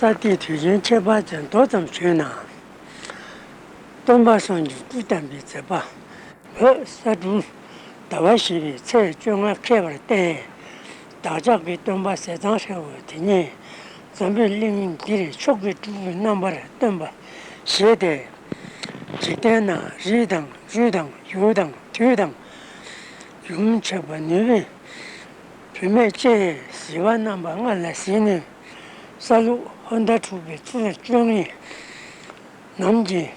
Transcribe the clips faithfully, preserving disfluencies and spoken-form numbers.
ས་སྟེང་དུས་ཆེན་ཁྱད་པར་ཅན་མདོ་ཙམ་ཞུས་ན། སྟོན་པ་སངས་རྒྱས་སྐུ་བལྟམས་པའི་མཛད་པ། བོད་ས་སྦྲུལ་ཟླ་བ་བཞི་པའི་ཚེས་བཅོ་ལྔ་མཁལ་བར་བརྟེན། བདག་ཅག་གི་སྟོན་པ་ཟས་གཙང་ཧྲིལ་པོ་དེ་ཉིད་འཛམ་བུའི་གླིང་འདིར་མཆོག་གི་སྤྲུལ་སྐུའི་རྣམ་པར་སྟོན་པ་ཞེས་ཏེ། འཇིག་རྟེན་ན་རི་དང་རུ་དང་ཡུལ་དང་དུས་དང་། ཡུམ་མཆོད་པར་ནུས་པའི་བུད་མེད་ཅན་བྱིས་པ་རྣམ་པ་ལྔ་ལ་གཟིགས་ནས། ས་ལུག་ཧོར་ཟླ་དྲུག་པའི་ཚེས་བཅོ་ལྔའི་ནམ་གྱི་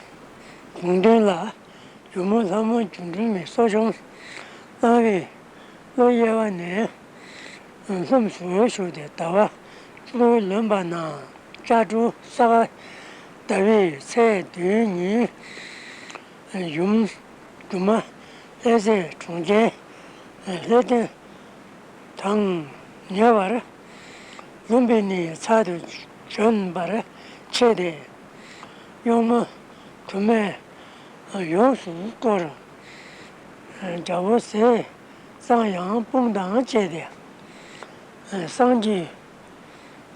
དགོང་སྟོན་ལ། ཇོ་མོ་ལྷ་མོ་སྒྱུ་འཕྲུལ་མའི་གསོ་སྦྱོང་བཏང་བའི་ལོ་དབྱེ་བ་ནས་ལྷུམས་སུ་ཞུགས་ཏེ། ཟླ་བ་བཅུ་ལོན་པ་ན་ལྕགས་འབྲུག་ས་ག་ཟླ་བའི་ཚེས་བདུན་ཉིན། ཡུམ་སྒྱུ་མ་ལྷ་སྲས་གྲོང་ཁྱེར་ལྷས་སྟོན་དང་ཉེ་བར་ལུམ་བི་ནིའི་ཚལ་དུ་བྱོན་པར་མཆི་སྟེ། གཡོག་མོ་དུ་མས་ཡོངས་སུ་བསྐོར། རྒྱལ་པོ་ཟས་གཙང་ཡང་དཔུང་དང་བཅས་ཏེ། སངས་རྒྱས་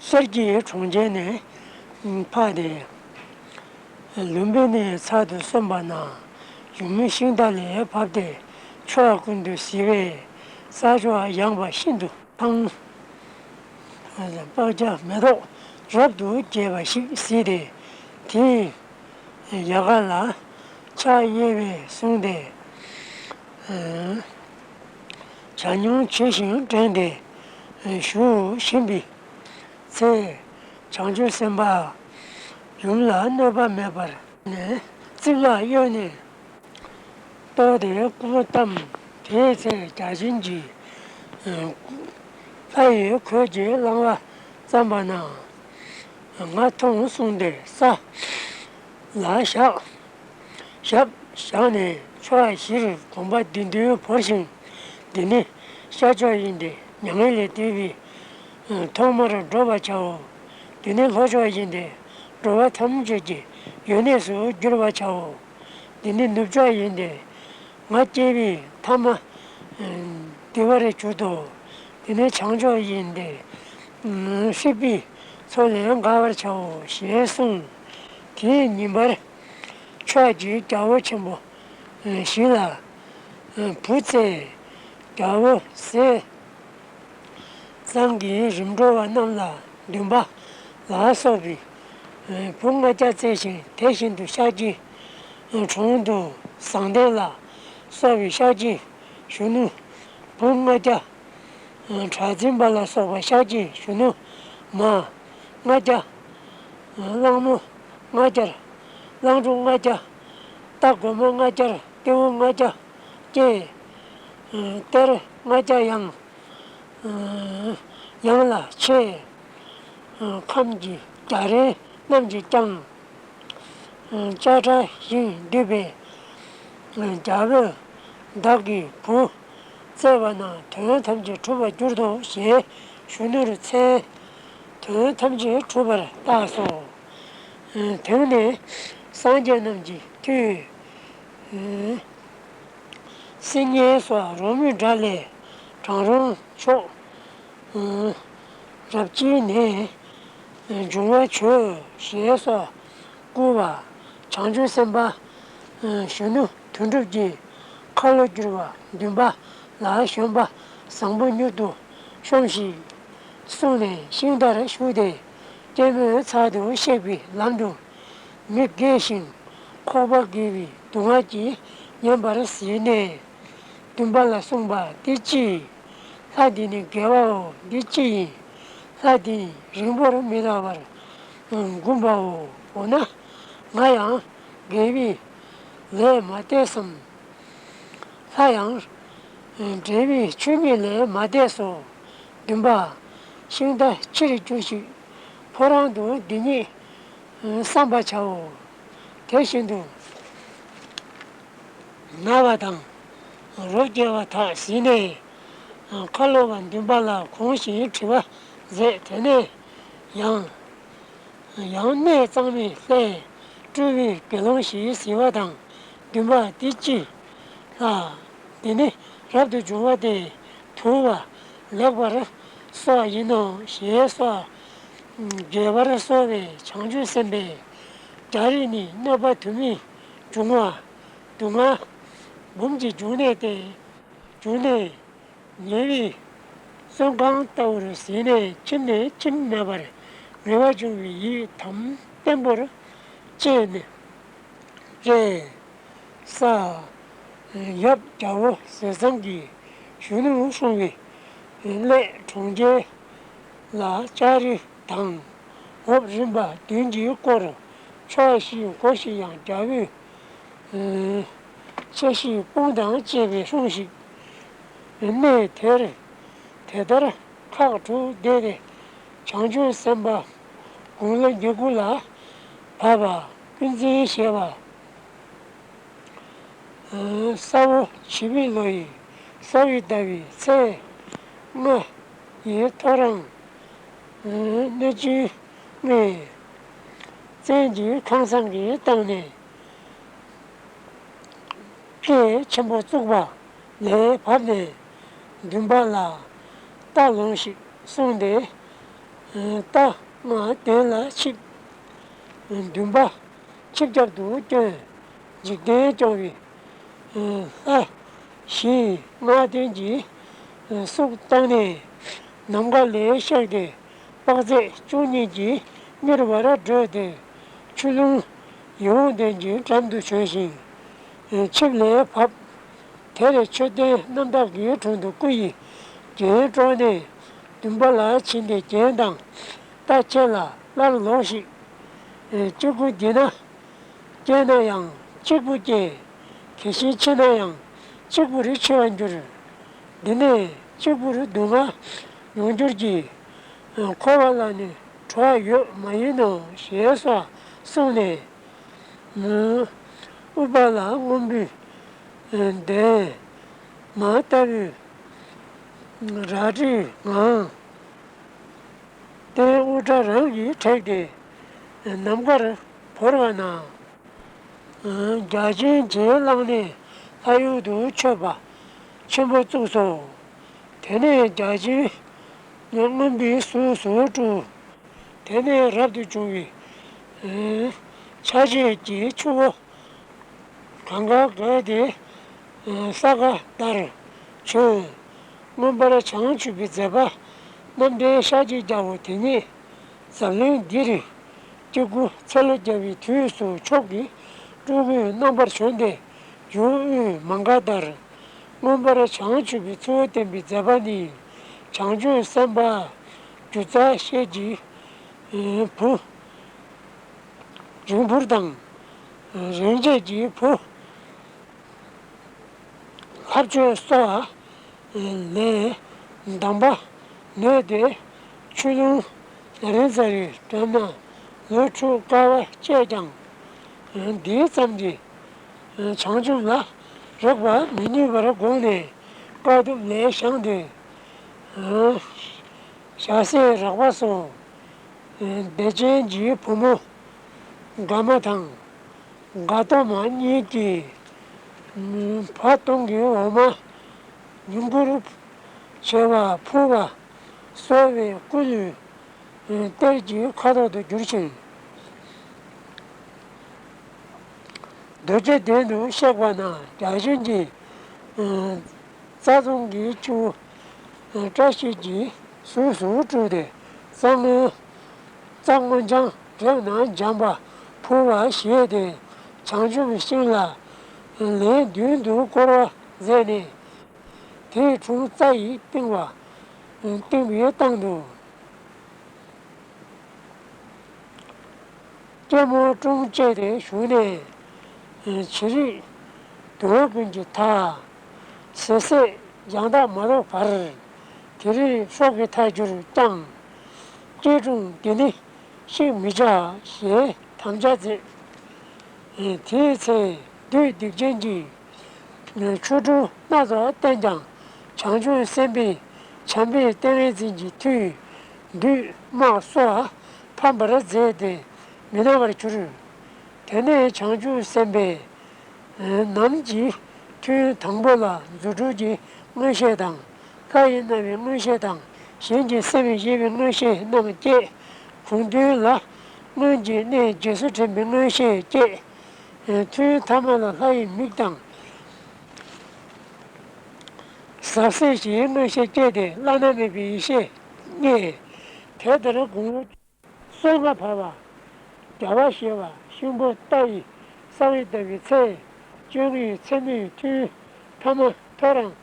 གསེར་གྱི་གྲོང་ཁྱེར་ནས་འཕགས་ཏེ། ལུམ་བི་ནིའི་ཚལ་དུ་སོན་པ་ན། ཡུམ་ཤིང་རྟ་ལས་བབས་ཏེ་ཕྱོགས་ཀུན་ཏུ་གཟིགས་པས། ས་ཕྱོགས་ཡངས་པ་ཤིན་ཏུ་ཐང་། ལྤགས་ཆ་མེ་ཏོག་རབ་ཏུ་རྒྱས་པ་ཞིག་གཟིགས་ཏེ། དེའི་ཡལ་ག་ལ་ཕྱག་གཡས་པས་བཟུང་སྟེ། ཇ་མྱོང་ཇི་བཞིན་དྲན་ཏེ་བཞུགས་བཞིན་པའི་ཚེ། བྱང་ཆུབ་སེམས་དཔའ་ཡུམ་ལ་གནོད་པ་མེད་པར་ནས་རྩིབ་ལ་གཡོན་ནས་གཏོར་ཏེ་སྐུ་བལྟམས། དེའི་ཚེ་བརྒྱ་བྱིན་གྱིས་ལྷ་ཡི་གོས་ཀྱིས་བསླང་བ་བརྩམས་པ་ན། ང་མཐོང་གསུངས་ཏེ་ས་ལ་བཞག་ཞབས་བཞག་ནས་ཕྱོགས་བཞིར་གོམ་པ་བདུན་བདུན་བོར་ཞིང་། འདི་ནི་ཤར་ཕྱོགས་ཡིན་ཏེ། མྱ་ངན་ལས་འདས་པའི་ཐོག་མར་འགྲོ་བར་བྱའོ། འདི་ནི་ལྷོ་ཕྱོགས་ཡིན་ཏེ། འགྲོ་བ་ཐམས་ཅད་ཀྱི་ཡོན་གནས་སུ་འགྱུར་བར་བྱའོ། འདི་ནི་ནུབ་ཕྱོགས་ཡིན་ཏེ། ང་སྐྱེས་པའི་མཐའ་མ་འདི་བར་གྱུར་ཏོ། འདི་ནི་བྱང་ཕྱོགས་ཡིན་ཏེ། སྲིད་པའི་མཚོ་ལས་འགག་པར་བྱའོ་ཞེས་གསུངས། དེའི་ཉིན་པར་ཕྱོགས་ཀྱི་རྒྱལ་པོ་ཆེན་པོ་བཞི་ལ་བུ་བཙས། རྒྱལ་པོ་ཟས་གཙང་གིས་རིམ་གྲོ་བ་རྣམས་ལ་འདུན་པ་ལ་སོགས་པའི་བུ་ལྔ་བརྒྱ་བཙས་ཤིང་། དེ་བཞིན་དུ་ཤཱཀྱའི་གྲོང་དུ་བཟང་ལྡན་ལ་སོགས་པའི་ཤཱཀྱའི་གཞོན་ནུ་བུ་ལྔ་བརྒྱ། གྲགས་འཛིན་པ་ལ་སོགས་པ་ཤཱཀྱའི་གཞོན་ནུ་མ་ལྔ་བརྒྱ། གླང་མོ་ལྔ་བརྒྱར། གླང་ཕྲུག་ལྔ་བརྒྱ། རྟ་རྒོད་མ་ལྔ་བརྒྱར། སྟེ་བོ་ལྔ་བརྒྱ་སྐྱེས། གཏེར་ལྔ་བརྒྱ་ཡང་ཡང་ལ་ཆེ། ཁམས་ཀྱི་རྒྱ་རས་རྣམས་ཀྱིས་ཀྱང་ལྕགས་ཁྲ་བཞིན་འདུས་པའི་རྒྱལ་པོས་བདག་གི་བུ་བཙས་པ་ན་དོན་ཐམས་ཅད་གྲུབ་པར་གྱུར་ཏོ་ཞེས་གཞོན་ནུར་མཚན། དོན་ཐམས་ཅད་གྲུབ་པར་བཏགས་སོ། དེང་ནས་སངས་རྒྱས་རྣམས་ཀྱི་མཐུས། སིལ་སྙན་སོགས་རོལ་མོའི་སྒྲ་ལས་གྲང་རོང་ཕྱོགས་རབ་དཀྱིལ་ནས་འབྱུང་བ་བྱོས་ཞེས་སོགས་བསྐུལ་བ། བྱང་ཆུབ་སེམས་དཔའ་གཞོན་ནུ་དོན་གྲུབ་ཀྱི་ཁ་ལོ་བསྒྱུར་བ་འདུན་པ་ལ་བཞོན་པ་བཟང་པོ་མྱུར་དུ་ཤོམས་ཤིག་གསུངས་ནས་ཤིང་རྟར་ཞུགས་ཏེ། སྐྱེད་མོས་ཚར་དུ་གཤེགས་པའི་ལམ་དུ་མི་དགེ་ཞིང་ཁོག་པ་དགེ་བའི་སྡུག་བསྔལ་གྱིས་ཉེན་པར་གཟིགས་ནས། འདུན་པ་ལ་གསུངས་པ་འདི་ཅི། ལྷ་འདི་ནི་དགེ་བའོ། འདི་ཅི་ཡིན། ལྷ་འདི་རིང་པོར་མི་ལྟ་བར་འགུམ་པའོ། འོ་ན་ང་ཡང་དགེ་བའི་ལས་མ་འདས་སམ། ལྷ་ཡང་འབྲས་བུའི་ཆོས་ཉིད་ལས་མ་འདས་སོ། འདུན་པ། ཤིང་རྟ་ཕྱིར་རྒྱུགས་ཤིག་ཕོ་བྲང་དུ་འདི་ཉིད་བསམ་པར་བྱའོ། དེ་བཞིན་དུ་ན་བ་དང་རོ་བརྒྱལ་བ་དག་གཟིགས་ནས་ཁ་ལོ་བ་འདུན་པ་ལ་གོང་བཞིན་དྲི་བ་མཛད། དེ་ནས་ཡང་། ཡང་གནས་གཙང་མའི་ལྷས་སྤྲུལ་པའི་དགེ་སློང་ཞིག་གཟིགས་པ་དང་། འདུན་པ་འདི་ཅི་ལགས། འདི་ནི་རབ་ཏུ་བྱུང་བ་སྟེ། དུལ་བ་ལེགས་པར་གསོ་བ་ཡིན་ནོ་ཞེས་སོགས། རྒྱས་པར་གསོལ་བའི་བྱང་ཆུབ་སེམས་དཔའི་རྒྱ་རིགས་ནི། གནོད་པ་དུ་མས་བྱུང་བ་སྡུག་བསྔལ་འབུམ་གྱིས་བྱུང་ནས་ཏེ། བྱུང་ནས་ཉེ་བའི་བཙོན་ཁང་ལྟ་བུར་ཟིན་ནས་ཁྱིམ་ནས་ཁྱིམ་མེད་པར་ངལ་བ་བྱུང་བའི་ཡིད་དམ་བརྟན་པོར་བསྐྱེད་ནས། རེས་གཟའ་ཡབ་རྒྱལ་པོ་ཟས་གཙང་གི་གཞོན་ནུ་སྲུང་བའི་སླད་གྲོང་ཁྱེར་ལ་ལྕགས་རི་དང་འོབས་རིམ་པ་བདུན་གྱིས་བསྐོར། ཕྱོགས་བཞི་སྒོ་བཞི་ཡང་རྒྱལ་པོའི་ཆས་བཞི་དཔུང་དང་བཅས་པའི་སྲུང་ཞིང་། གནས་དེར་དེ་ལྟར་ཁག་དྲུག་བསྡད་དེ། བྱང་ཆུབ་སེམས་དཔའ་དགུང་ལོ་ཉེར་དགུ་ལ་བབ་པ་ཀུན་མཁྱེན་ཞེས་པ། ས་འོག་བྱི་བའི་ལོ་ཡི་ས་འོག་ཟླ་བའི་ཚེས་ལྔ་ཡི་ཐོ་རངས་གནས་ཆུང་ངེ་བཙན་གྱིས་ཁང་བཟང་གི་སྟེང་ནས་སྐད་ཆེན་པོ་བཙུགས་པ་ལས་བབས་ནས་འདུན་པ་ལ་རྟ་ལོངས་ཤིག་གསུངས་ཏེ། རྟ་རྔ་གདན་ལ་ཆིབས། འདུན་པ་ཆིབས་རྒྱབ་ཏུ་བསྐྱོན། འཇིག་རྟེན་སྐྱོང་བའི་ལྷ་བཞི་རྔ་ལྡན་གྱིས་བསུ་བཏང་ནས་ནམ་མཁའ་ལ་གཤེགས་ཏེ་དཔག་ཚད་བཅུ་གཉིས་ཀྱིས་མྱུར་བར་བགྲོད་དེ་ཆུ་ཀླུང་ཡིད་འོང་ལྡན་གྱི་འགྲམ་དུ་བྱོན་ཞིང་ཆིབས་ལ་བབས། དེར་མཆོད་རྟེན་རྣམ་དག་གི་དྲུང་དུ་སྐུ་ཡི་རྒྱན་དཀྲོལ་ནས་འདུན་པ་ལ་བྱིན་ཏེ་རྒྱན་དང་རྟ་ཁྱེད་ལ་སླར་ལོངས་ཤིག་གཅིག་པུ་འདི་ན་སྐྱེས་ན་ཡང་གཅིག་པུ་སྐྱེ། དེ་བཞིན་འཆི་ན་ཡང་གཅིག་པུར་འཆི་བར་འགྱུར། འདི་ནས་གཅིག་པུར་སྡུག་བསྔལ་མྱོང་འགྱུར་གྱི། འཁོར་བ་ལ་ནི་གྲོགས་ཡོད་མ་ཡིན་ནོ་ཞེས་སོགས་གསུངས་ནས། ཨུཏྤ་ལ་སྔོན་པོའི་གདན་མ་ལྟ་བུའི་རལ་གྲིའི་ངང་། སྟེང་དབུ་སྐྲ་རང་གིས་བྲེགས་ཏེ་ནམ་མཁར་བོར་བ་ན། རྒྱ་ཆེན་རྗེས་བླངས་ནས་ལྷ་ཡུལ་དུ་མཆོད་པ་ཆེན་པོ་བཙུགས་སོ། དེ་ནས་རྒྱ་ཆེན་སྔོན་པོའི་གཟུགས་སུ་སྤྲུལ། དེ་ནས་རབ་ཏུ་བྱུང་བའི་ཆ་བྱད་ཀྱི་ཆུ་བོ་གངྒཱ་བརྒལ་ཏེ་ས་ག་ཟླར་བྱོན། མངོན་པར་བྱང་ཆུབ་པའི་མཛད་པ་རྣམ་འདྲེན་ཤཱཀྱའི་རྒྱལ་པོ་དེ་ཉིད་འཛམ་གླིང་འདིར་སྐྱེ་དགུ་ཚེ་ལོ་བརྒྱ་པའི་དུས་སུ་མཆོག་གི་སྤྲུལ་སྐུའི་རྣམ་པར་བྱོན་ཏེ། ཡུམ་དབུས་མ་ག་དྷར་མངོན་པར་བྱང་ཆུབ་པའི་ཚུལ་བསྟན་པའི་མཛད་པ་ནི། བྱང་ཆུབ་སེམས་དཔའ་སྒྱུ་རྩལ་ཤེལ་གྱི་བུ་རིང་འཕུར་དང་། རིང་བྱེད་ཀྱི་བུ་ལྷ་བཅོ་སོགས་ལས་གདམས་པ་ནོས་ཏེ། ཆུ་ཀླུང་རིན་ཚ་རུའི་འགྲམ་ན་ལོ་དྲུག་དཀའ་བ་སྤྱད་ཀྱང་། འདི་ཙམ་གྱིས་བྱང་ཆུབ་ལ་རེག་པར་མི་ནུས་པར་དགོངས་ནས་དཀའ་ཐུབ་ལས་བྱང་སྟེ། ཞྭ་སེར་རགས་པ་སོགས་བདེ་ཆེན་གྱི་བུ་མོ་དགའ་མ་དང་། དགའ་སྟོན་མ་གཉིས་ཀྱིས་བ་དུང་གི་འོ་མ་ཉུང་མཁུར་བྱེ་བ་ཕུལ་བ་གསོལ་བའི་སྐུ་ལུས་གཏེར་གྱི་ཁ་དོག་ཏུ་གྱུར་ཅིང་། རྡོ་རྗེ་གདན་དུ་གཤེགས་པ་ན་རྒྱ་ཆེན་གྱི་རྩྭ་ལྗང་གི་ཆུ་བོ་བཀྲ་ཤིས་ཀྱི་གཟུགས་སུ་སྤྲུལ་ཏེ་རྩྭ་སྔོན། རྩྭ་སྔོ་ལྗང་རེག་ན་འཇམ་པ་ཕུལ་བ་ཞེས་ཏེ་བྱང་ཆུབ་ཤིང་ལ་ལན་བདུན་དུ་བསྐོར་བ་མཛད་ནས། དེའི་དྲུང་རྩྭ་ཡིས་བཏིང་བ། བཏིང་བའི་སྟེང་དུ་སྐྱེད་མོས་དྲུང་བཅས་ཏེ་བཞུགས་ནས། བྱི་རིལ་དུ་བ་ཀུན་གྱི་མཐའ། ཟེར་ཟེར་ཡང་དག་མ་རྫོགས་བར། དེ་རིང་སྲོག་གི་མཐའ་གྱུར་ཀྱང་། སྐྱེ་དྲུང་འདི་ནི་བཤིག་མི་བྱ་ཞེས་དམ་བཅའ་མཛད། དེའི་ཚེ་བདུད་སྡིག་ཅན་གྱིས་ཆོ་འཕྲུལ་སྣ་ཚོགས་བསྟན་ཀྱང་། བྱང་ཆུབ་སེམས་དཔའི་བྱམས་པའི་ཏིང་ངེ་འཛིན་གྱི་མཐུས་བདུད་དམག་སོགས་ཕམ་པར་མཛད་དེ་མི་སྣང་བར་གྱུར། དེ་ནས་བྱང་ཆུབ་སེམས་དཔའི་ནམ་གྱི་ཐུན་དང་པོ་ལ་རྫུ་འཕྲུལ་གྱི་མངོན་ཤེས་དང་། ལྷ་ཡི་རྣ་བའི་མངོན་ཤེས་དང་། གཞན་གྱི་སེམས་ཤེས་པའི་མངོན་ཤེས་རྣམས་སྐྱེས། གུང་ཐུན་ལ་སྔོན་གྱི་གནས་རྗེས་སུ་དྲན་པའི་མངོན་ཤེས་བསྐྱེད། ཐུན་ཐ་མ་ལ་ལྷ་ཡི་མིག་དང་། ཟབ་གསལ་ཞིའི་མངོན་ཤེས་བསྐྱེད་དེ་བླ་ན་མེད་པའི་ཡེ་ཤེས་རྙེད། དེ་ལྟར་དགུང་ལོ་སོ་ལྔ་བར་བ། རྒྱལ་བ་ཞེས་པ་ཤིང་ཕོ་རྟ་ཡི་ས་བོན་བཏབ་པའི་ཚེས་བཅོ་ལྔའི་མཚན་མོའི་ཐུན་ཐ་མ་ཐོ་རངས་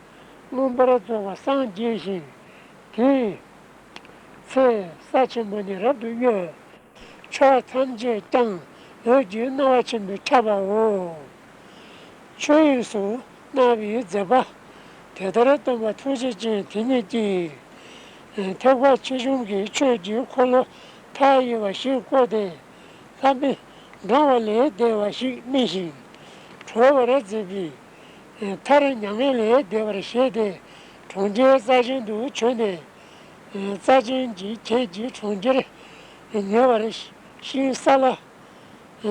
མངོན་པར་རྫོགས་པ་སངས་རྒྱས་ཤིང་། དེའི་ཚེ་ས་ཆེན་པོ་ནི་རབ་ཏུ་གཡོས། ཕྱོགས་ཐམས་ཅད་ཀྱང་འོད་ཀྱི་སྣང་བ་ཆེན་པོས་ཁྱབ་པའོ། ཆོས་དབྱིངས་སུ་སྣང་བའི་མཛད་པ། དེ་ལྟར་སྟོན་པ་ཐུགས་རྗེ་ཅན་དེ་ཉིད་ཀྱིས། ཐེག་པ་ཆེ་ཆུང་གི་ཆོས་ཀྱི་འཁོར་ལོ་མཐའ་ཡས་པ་ཞིག་བསྐོར་ཏེ། ལྷ་མི་གྲངས་པ་ལས་འདས་པ་ཞིག་སྨིན་ཞིང་། གྲོལ་བར་མཛད་པའི་མཐར་མྱ་ངན་ལས་འདས་པར་བཞེད་དེ། གྲོང་ཁྱེར་རྩ་ཆེན་དུ་བྱོན་ནས། རྩ་ཆེན་གྱི་ཁྱེད་ཀྱི་གྲོང་ཁྱེར་ཉེ་བར་ཤིང་སཱ་ལ་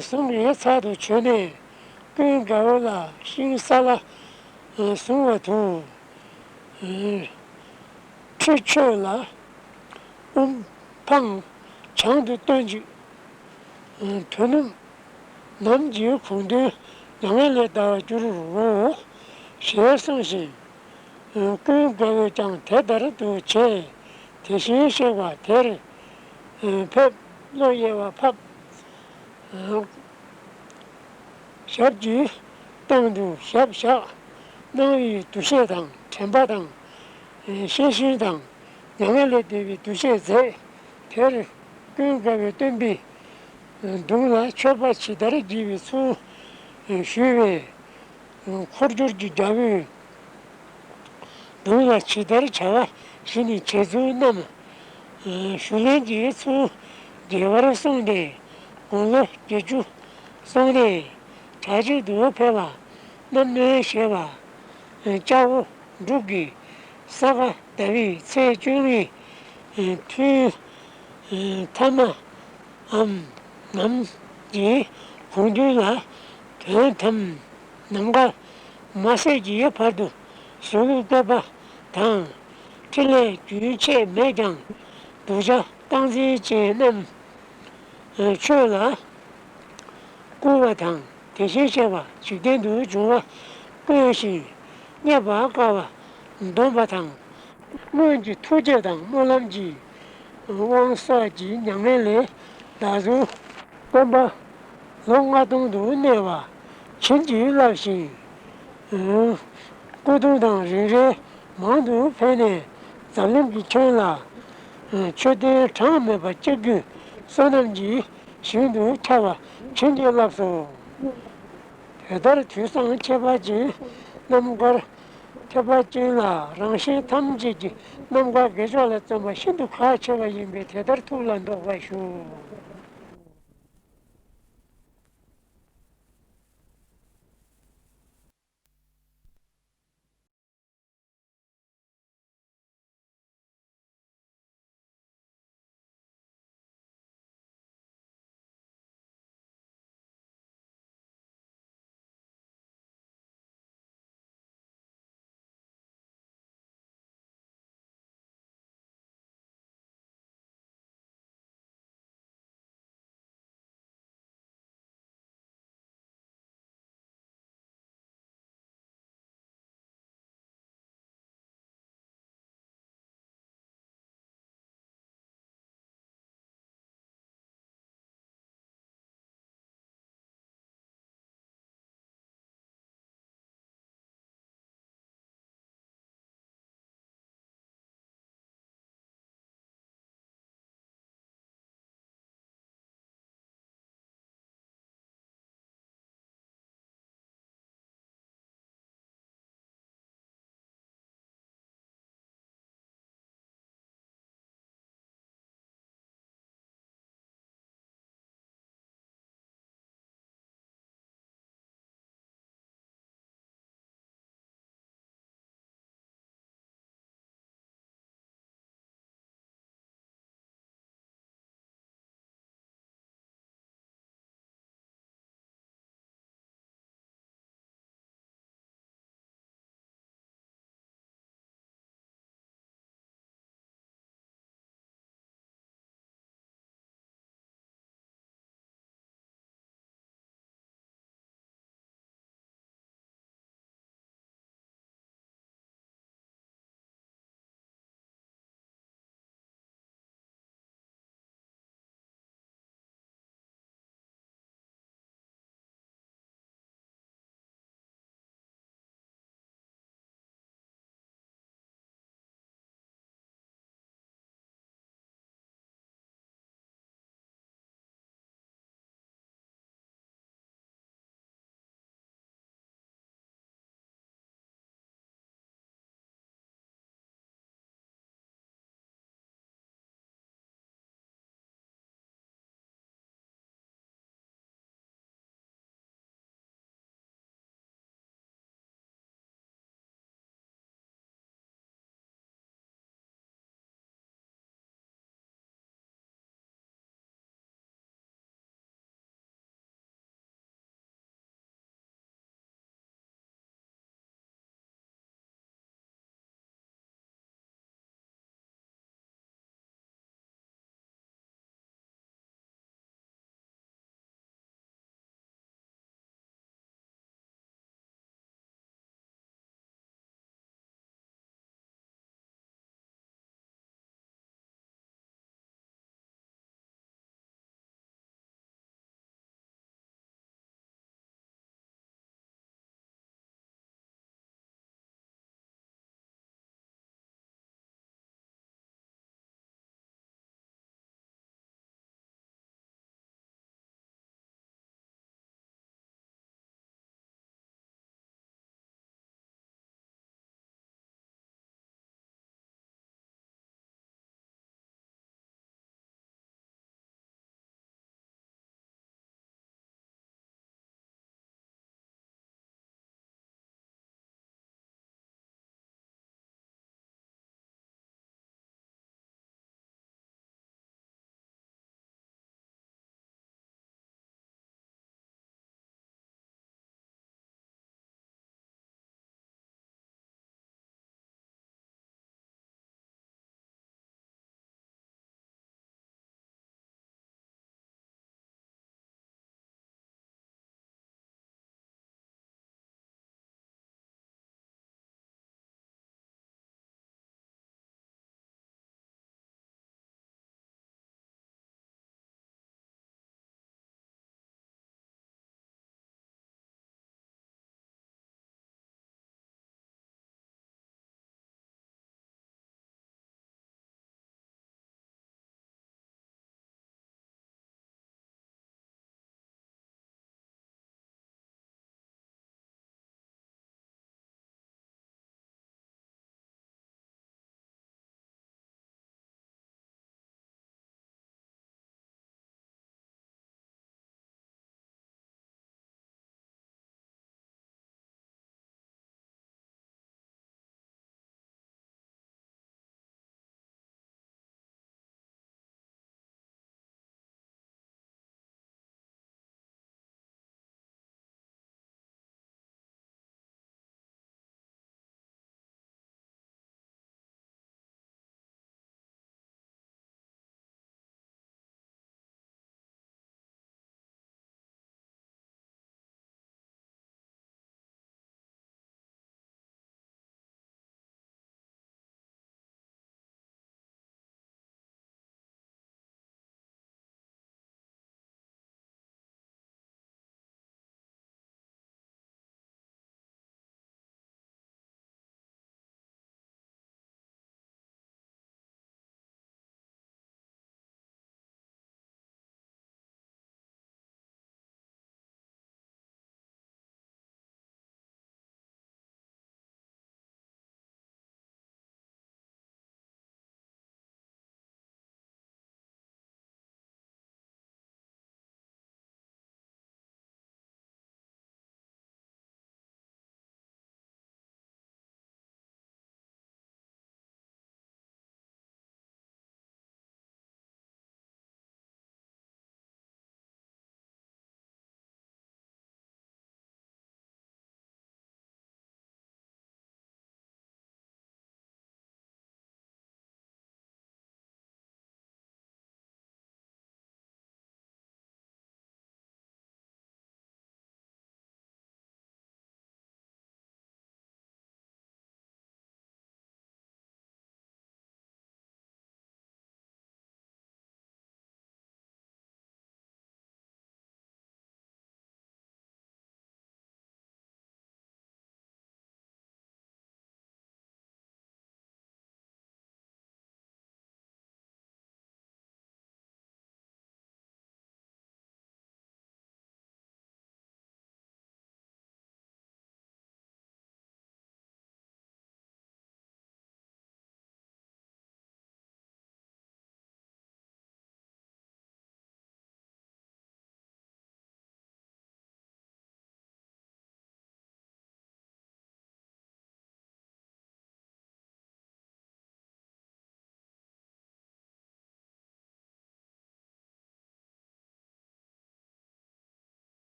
ཟུང་གི་ཚལ་དུ་བྱོན་ནས། ཀུན་དགའ་བོ་ལ་ཤིང་སཱ་ལ་བཟུང་བ་དུ། ཁྲི་མཆོག་ལ་དབུ་འཕང་བྱང་དུ་བཏོན་ཅིག། དོ་ནུབ་ནམ་གྱི་གུང་ཐུན་མྱ་ངན་ལས་འདའ་བར་འགྱུར་རོ། ཞེས་གསུངས་ཤིང་། ཀུན་དགའ་བོས་ཀྱང་དེ་ལྟར་དུ་བྱས། དེ་བཞིན་གཤེགས་པ་དེར་ཕེབས། བློ་གཡེང་བ་ཕབ། ཞབས་ཀྱི་སྟེང་དུ་ཞབས་བཞག། སྣང་བའི་འདུ་ཤེས་དང་དྲན་པ་དང་། ཤེས་བཞིན་དང་མྱ་ངན་ལས་འདས་པའི་འདུ་ཤེས་མཛད། དེར་ཀུན་དགའ་བོས་སྟོན་པའི་གདུང་ལ་མཆོད་པ་ཇི་ལྟར་བགྱི་བའི་ཚུལ་ཞུས་པས། འཁོར་སྦྱོར་གྱི་རྒྱལ་པོས་གདུང་ལ་ཇི་ལྟར་བྱ་བ་བཞི་ནི་བྱེད་ཚུལ་རྣམས། ཞུ་ལེན་གྱི་ཚུལ་རྒྱས་པར་གསུངས་ཏེ། དགུང་ལོ་བརྒྱད་ཅུ་སོང་ནས་གྲ་གཅིག་ཏུ་ཕེབས་པ་རྣམ་གནོན་བཞེས་པ། སྐྱ་བོ་འབྲུག་གི་ས་ག་ཟླ་བའི་ཚེས་བཅོ་ལྔའི་ཐུན་ཐ་མ་འམ་ནམ་གྱི་གུང་ཐུན་ལ་དོན་དམ་ནམ་མཁའ་མ་ཟད་ཀྱི་བར་དུ་གཟུགས་བཀོད་པ་དང་། ཕྲིན་ལས་རྒྱུན་ཆད་མེད་ཀྱང་། གདུལ་བྱ་རྟག་འཛིན་ཅན་རྣམས་ཆོས་ལ་བསྐུལ་བ་དང་། དེ་བཞིན་གཤེགས་པ་འཇིག་རྟེན་དུ་འབྱུང་བ་བསྐུལ་ཞིང་། རྙེད་པར་དཀའ་བ་འདོམས་པ་དང་། སྔོན་གྱི་ཐུགས་བསྐྱེད་དང་སྨོན་ལམ་གྱི་དབང་སོགས་ཀྱི་མྱ་ངན་ལས་འདའ་ཚུལ། སྟོན་པ་ལོ་ལྔ་སྟོང་དུ་གནས་པ་བྱིན་གྱིས་བརླབས་ཤིང་། སྐུ་གདུང་དང་རིགས་རལ་མང་དུ་ཕེབས་ནས་འཛམ་གླིང་གི་ཁྱོན་ལ་མཆོད་རྟེན་གྲངས་མེད་པ་བརྒྱ་བརྒྱུད་བསོད་ནམས་ཀྱི་ཞིང་དུ་ཁྱབ་པ་བྱིན་གྱིས་བརླབས་སོ། དེ་ལྟར་དུས་བཟང་ཁྱད་པར་ཅན་རྣམ་དཀར་ཁྱད་པར་ཅན་ལ་རང་གཞན་ཐམས་ཅད་ཀྱི་རྣམ་དཀར་དགེ་སྦྱོར་ལ་བརྩོན་པ་ཤིན་ཏུ་ཁག་ཆེ་བ་ཡིན་པས་དེ་ལྟར་ཐུགས་ལ་འདོགས་པར་ཞུ།